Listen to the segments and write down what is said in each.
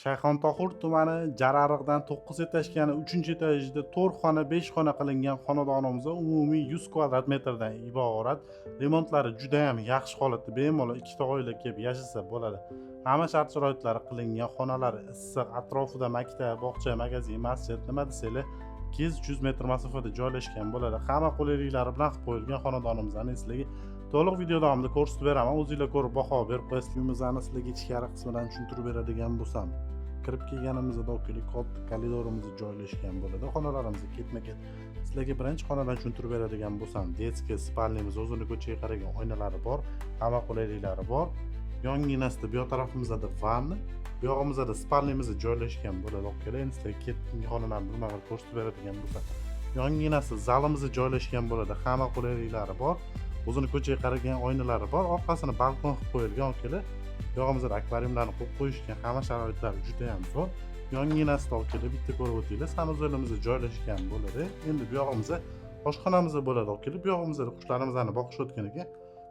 Shayxontohur tumani, Jarariqdan 9 этажка ni 3-etajida 4 xona, 5 xona qilingan xonadonimiz umumiy 100 kvadrat metrdan iborat. Remontlari juda ham yaxshi holatda, bemalol ikkita oila kelib yashasa bo'ladi. Hamma shart sharoitlari qilingan, xonalari issiq, atrofida maktab, bog'cha, magazin, masjid, nima desanglar, 200-300 metr masofada joylashgan bo'ladi. Hamma qulayliklari bilan qilib qo'yilgan xonadonimizni sizlarga to'liq video davomida ko'rsatib beraman. O'zinglar ko'rib baho berib qo'yasizlar. Uyimizni sizlarga ichkari qismidan tushuntirib beradigan bo'lsam, kirib kelganimizda okeylik katta koridorimiz joylashgan bo'ladi. Xonalarimiz ketma-ket. Sizlarga birinchi xonadan tushuntirib beradigan bo'lsam, детский спальня miz o'zini ko'chaga qaragan oynalari bor, hamma qulayliklari bor. Yonginasida bu yoq tarafimizda vanna, bu yog'imizda спальня miz joylashgan bo'ladi. Okeylar, endi sizlarga keyingi xonalarni birma-bir ko'rsatib beradigan bo'lsam, yonginasi zalimiz joylashgan bo'ladi, hamma qulayliklari bor. O'zini ko'chaga qaragan oynalari bor, orqasini balkon qilib qo'yilgan, okeylar. Bu yog'imizda akvariumlarni qo'yib qo'yishgan, hamma sharoitlari juda ham zo'r. Yonginasida, okeylar, bitta ko'rib o'tinglar, санузел imiz joylashgan bo'ladi. Endi bu yog'imizda oshxonamiz bo'ladi, okeylar. Bu yog'imizda qushlarimizni boqishayotgan ekan.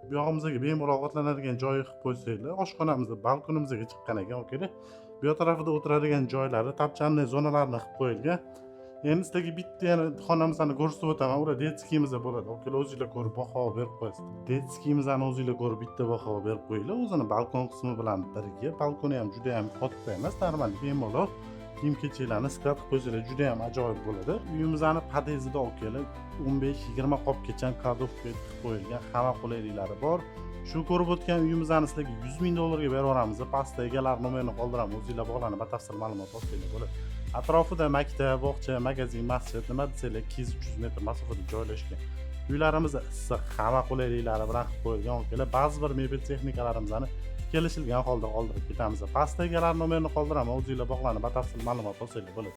Bu yog'imizga bemalol ovqatlanadigan joyi qilib qo'ysanglar, oshxonamiz balkonimizga chiqqan ekan, okeylar. Bu yoq tarafida o'tiradigan joylari, tapchanli zonalarni qilib qo'yilgan. Endi sizlarga bitta yana xonamizni ko'rsatib o'taman. Ular детский miz bo'ladi. Okeylar, o'zinglar ko'rib baho berib qo'yasiz. Детский mizni o'zinglar ko'rib bitta baho berib qo'yinglar. O'zini balkon qismi bilan birga, balkoni ham juda ham katta emas, normal, bemalol kiyim kechaklarni склад qilib qo'ysanglar juda ham ajoyib bo'ladi. Uyimizni podyezdida, okeylar, 15-20 qopgacha кладовка qilib qo'yilgan, hamma qulayliklari bor. Shu ko'rib o'tgan uyimizni sizlarga 100 ming dollarga berib yuboramiz. Pastda egalari nomerini qoldiraman, o'zinglar bog'lanib batafsil ma'lumot olsanglar bo'ladi. Atrofida maktab, bog'cha, magazin, masjid, nima desanglar, 200-300 metr masofada joylashgan. Uylarimiz issiq, hamma qulayliklari bilan qilib qo'yilgan, okalar. Ba'zi bir mebel texnikalarimizni kelishilgan holda oldirib ketamiz. Pastda egalari nomerini qoldiraman, o'zinglar bog'lanib batafsil ma'lumot olsanglar bo'ladi.